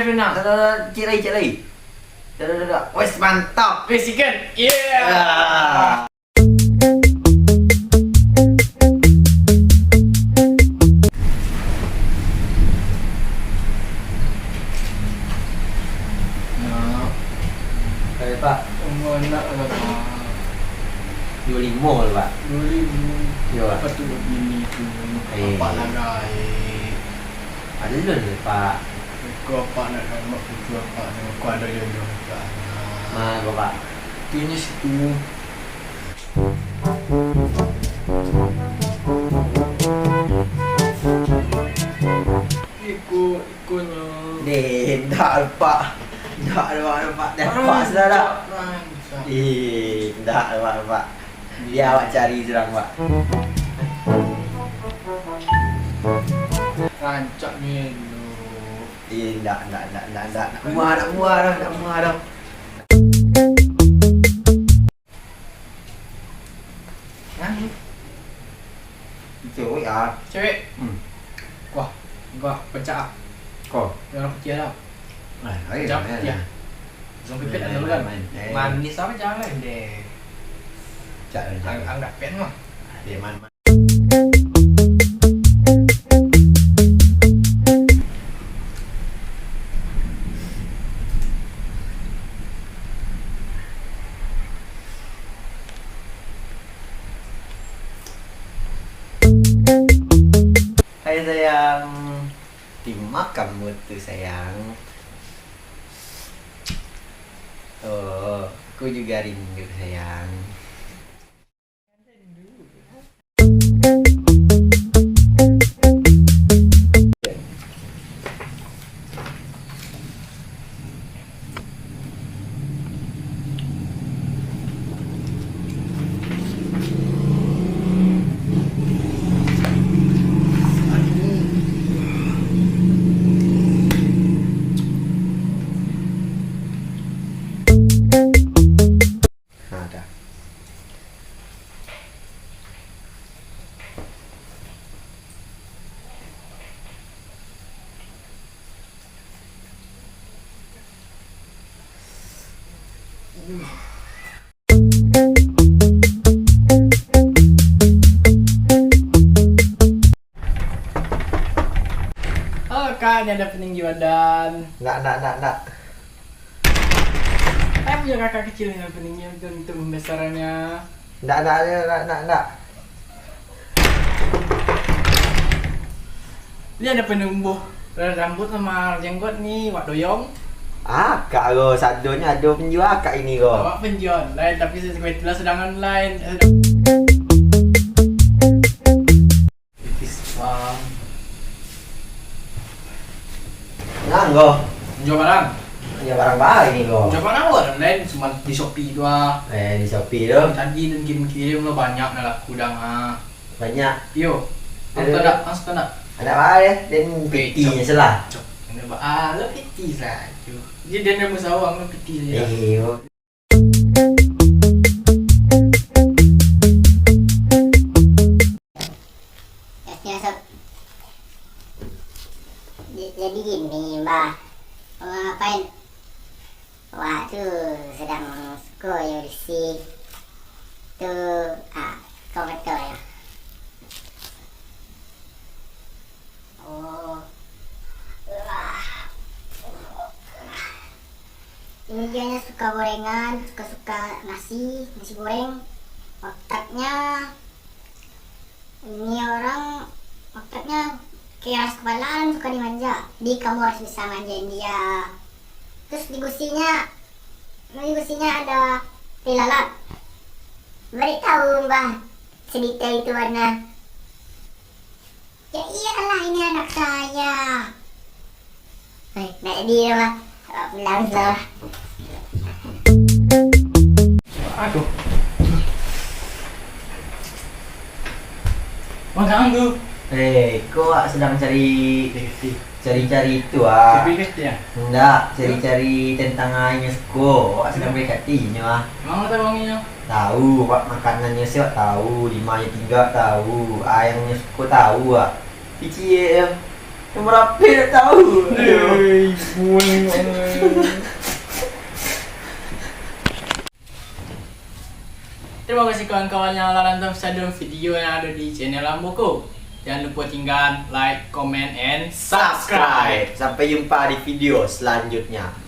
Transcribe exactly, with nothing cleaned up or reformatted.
Nah. Dah, dah, dah, cik lai, cik lai. Dah, dah, dah, dah. Wes, mantap. Wes, ikan. Yeah. Ya. Nah. Baik, Pak. Umur anak berapa? Dua limo lah, Pak. Dua limo. Yo, Pak. Apa tu bini tu? Eh. Apa lagai? Alun, Pak. Ko apak nak ramak putu apak tu, ko ado jodoh apak. Nah, ko, Pak. Tunyo situ. Iko, ikonyo. Deh, ndak, Pak. Ndak, Pak, Pak. Dah pas dah, dah. Rancak, rancak. Ih, ndak, Pak, Pak. Biar awak cari surang, Pak. Rancak melo. Ih, ndak, ndak, ndak, ndak, ndak. Ndak muah, ndak muah dah, ndak muah dah. Nah, cewek ah. Cewek? Hmm. Wah, wah, pecah ah. Ko? Yang orang kecil lah. Ah, ayo, pecah, ayo, pecah. Ayo. Langsung pipit. Main, ado main, kan? Main, main. Eh. Manis apa jangan deh. Cak, cak. Ang-, anggap pen mah. Dia main, main. Hai sayang, di ma kamu tu sayang? Oh, aku juga rindu sayang. Nah, dah. Halo kak, ini ada peninggi badan. Ndak, ndak, ndak, ndak. Saya punya kakak kecil yang peninggi untuk pembesarannya. Ndak, ndak, ndak, ndak, ndak. Ini ada penumbuh rambut sama jenggot ni, wak doyong. Akak ko, sadonyo ado penjual akak ini ko. Awak penjual online, tapi sesuai itulah sedang online. Tipis, bang. Nah, ko. Jual barang? Jual barang baru ni ko. Jual barang online, cuma di Shopee tu ah. Eh, di Shopee tu. Tadi dan kirim-kirim lah banyak lah laku dah ah. Banyak. Yo. Ada. Angsa tak? Angsa tak? Anak baru ya, dan piti je lah. Cok. Ini ba-, ah, lo piti saja. Jadi dia nak musawang, lo piti saja. Eh, yo. Jadi gini, Mbah. Mau ngapain? Wak tu sadang suko jo ulisi tu, ah, suko batua yo. Oh. Ini dianyo suka gorengan, suka-suka nasi, nasi goreng. Otaknyo Ini orang otaknya keras kepala dan suka dimanja. Di kamu harus bisa manjain dia. Terus di gusinya, di gusinya ada tai lalat. Beri tahu Mbah sedetail itu warna. Ya iyalah, ini anak saya. Hai, nak jadi lah. Pulang lah. Aduh. Magang tu. Eh, ko awak sedang cari, cari-cari itu ah. Cari ya? Ndak, cari-cari tentang airnya seko. Awak sedang B K T nyo ah. Emang ada wanginya? Tahu, awak makanannyo sih awak tahu, di mana tinggal tahu, airnya seko tahu ah. Picik ya. Nomor apa tak tahu. Hei, boring banget. Terima kasih kawan-kawan yang lah nonton video yang ada di channel Ambo ko. Jangan lupa tinggal like, comment, and subscribe. Sampai jumpa di video selanjutnya.